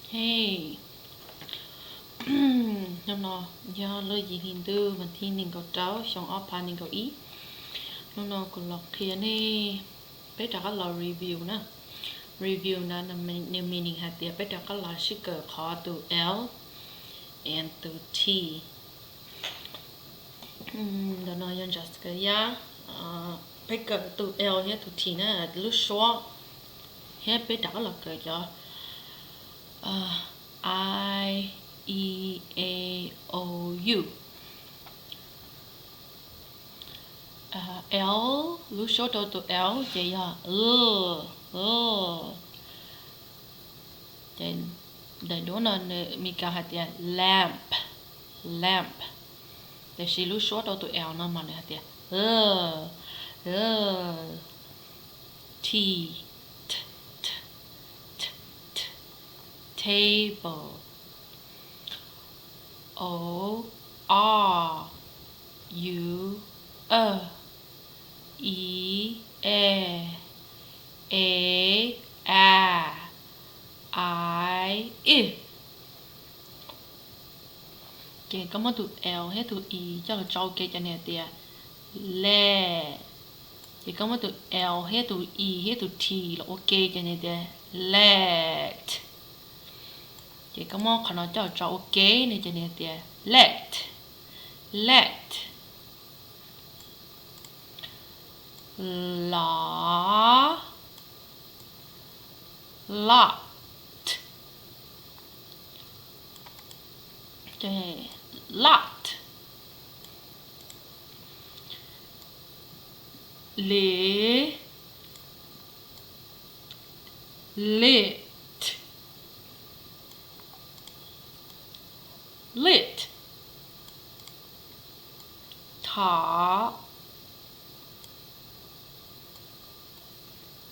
Hey, hnub no yog lub yim hli ntuj vas thib nees nkaum rau xyoo ob phav nees nkaum ib. Hnub no kuv los qhia nej, peb rov qab los review na. Review na, nws meaning hais tias peb rov qab los sib kawm qhov tus L and tus T. Ntawm no yog Jessica yab, peb kawm tus L thiab tus T na, lub suab, thiab peb rov qab los kawm cov I, E, O, U. L, lub suab rau tus L ces yog l, l. Ces daim duab no nws Meskas hais tias lamp, lamp. Tiam sis lub suab rau tus L no mas nws hais tias l, l, t, t, t, t, table. O, R, U, E, E, A, A, I, I. Ces koj muab tus L thiab tus E coj los tso ua ke ces nws hais tias leg. Ces koj muab tus L thiab tus E thiab tus T los ua ke ces nws tias let. Ces koj muab qhov no coj los tso ua ke no ces nws tias let, let. Lo, lot, lot. Li, lit, lit. Tot,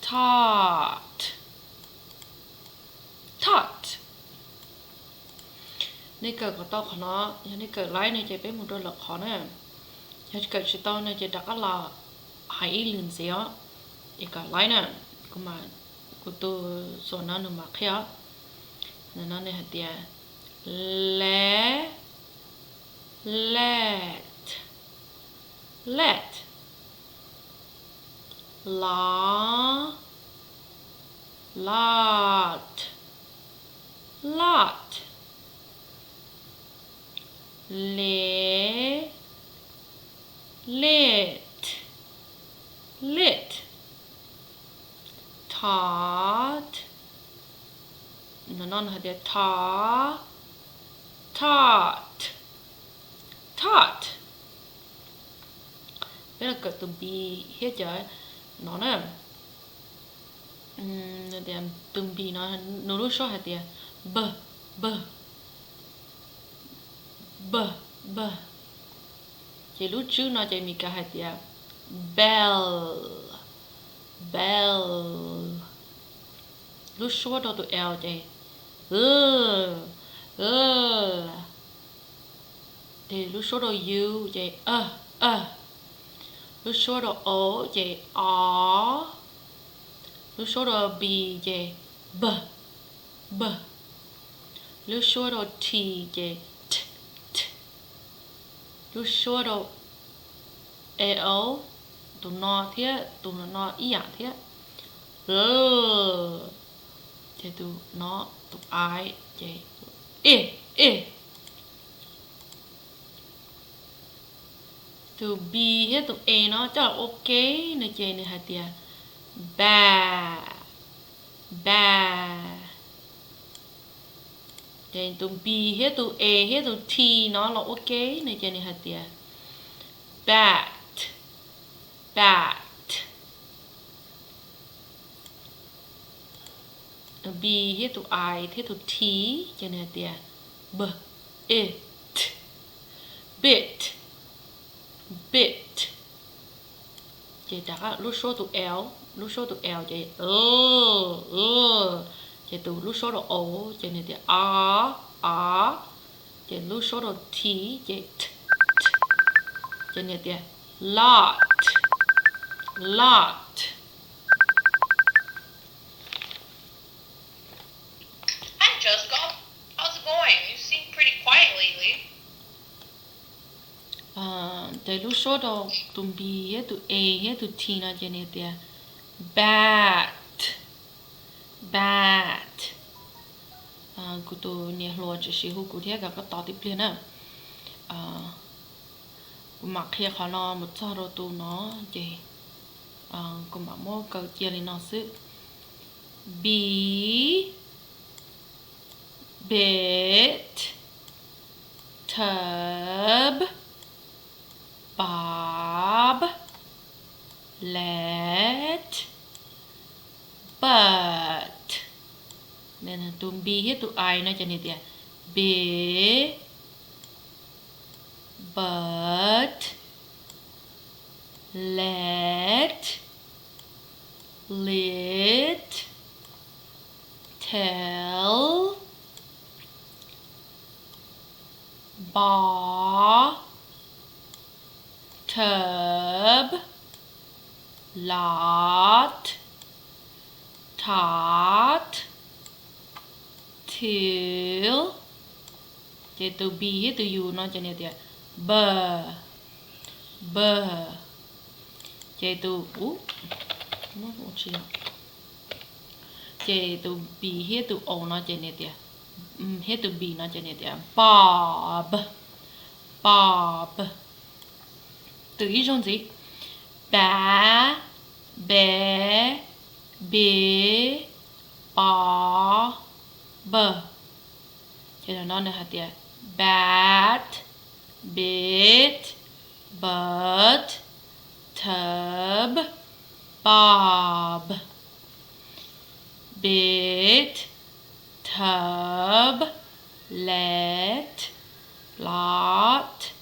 tot, tot. Nej kawm kom tau qhov no, yog nej kawm laib no ces peb mus rau lwm qhov na. Yog kawm tsis tau no ces rov qab los hais ib lwm ntxiv os. Ces kom laib na, kuv tus xuam no nws mam qhia os. Ntawm no nws hais tias le, let, let. Lo, lot, lot. Li, lit, lit. Tot, no no hais tias tot, tot, tot. Peb los kawm tus B thiab cov no na. Tus B no nws lub suab hais tias b, b, b, b. Ces lub tswb no ces Meskas hais tias bell, bell. Lub suab rau tus L ces l, l. Ces lub suab rau U ces a, a. Lub suab rau O ces o. Lub suab rau B ces b, b. Lub suab rau T ces t, t. Lub suab rau L, tus no thiab tus no ib yam thiab. L, ces tus no, tus I ces ib, ib. Tus B thiab tus E no coj los ua ke no ces nws hais tias ba, ba. Ces tus B thiab tus E thiab tus T no los ua ke no ces nws hais tias bat, bat. Tus B thiab tus I thiab tus T ces nws hais tias b, it, bit, bit. Ces rov qab lub suab tus L, lub suab tus L ces l, l. Ces tus lub suab rau O ces nws tias o, o. Ces lub suab rau T ces t, t. Ces nws tias lot, lot. I just got Ces lub suab rau tus B thiab tus A thiab tus T no ces nws tias bat, bat. Kuv tus niam hluas tseem sim hu kuv thiab, kom koj tos tib pliag na. Kuv mam qhia qhov no mus txog rau tus no ces kuv mam muab kaw cia li no xwb. B, bit, tub, bob, let, but. Tus B thiab tus I no ces nws tias bit, but, let, lit, til, bob, tub, lot, tot, til. Ces tus B thiab tus U no ces nws tias bug, bug. Ces tus, ces tus B thiab tus O no ces nws tias, thiab tus B no ces nws tias bob, bob. Twb ib zaug ntxiv. Ba, be, bi, bo, bug. Ces no nws hais tias bat, bit, but, tub, bob. Bit, tub, let, lot,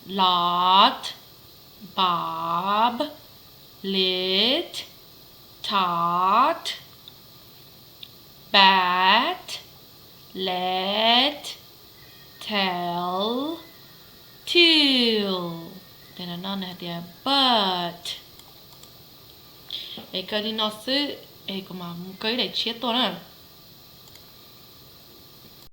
lot, bob, lit, tot, bat, let, til, til. Ces no nws hais tias but. Es kaw li no xwb es kuv mam mus kaw ib daim tshiab tuaj na.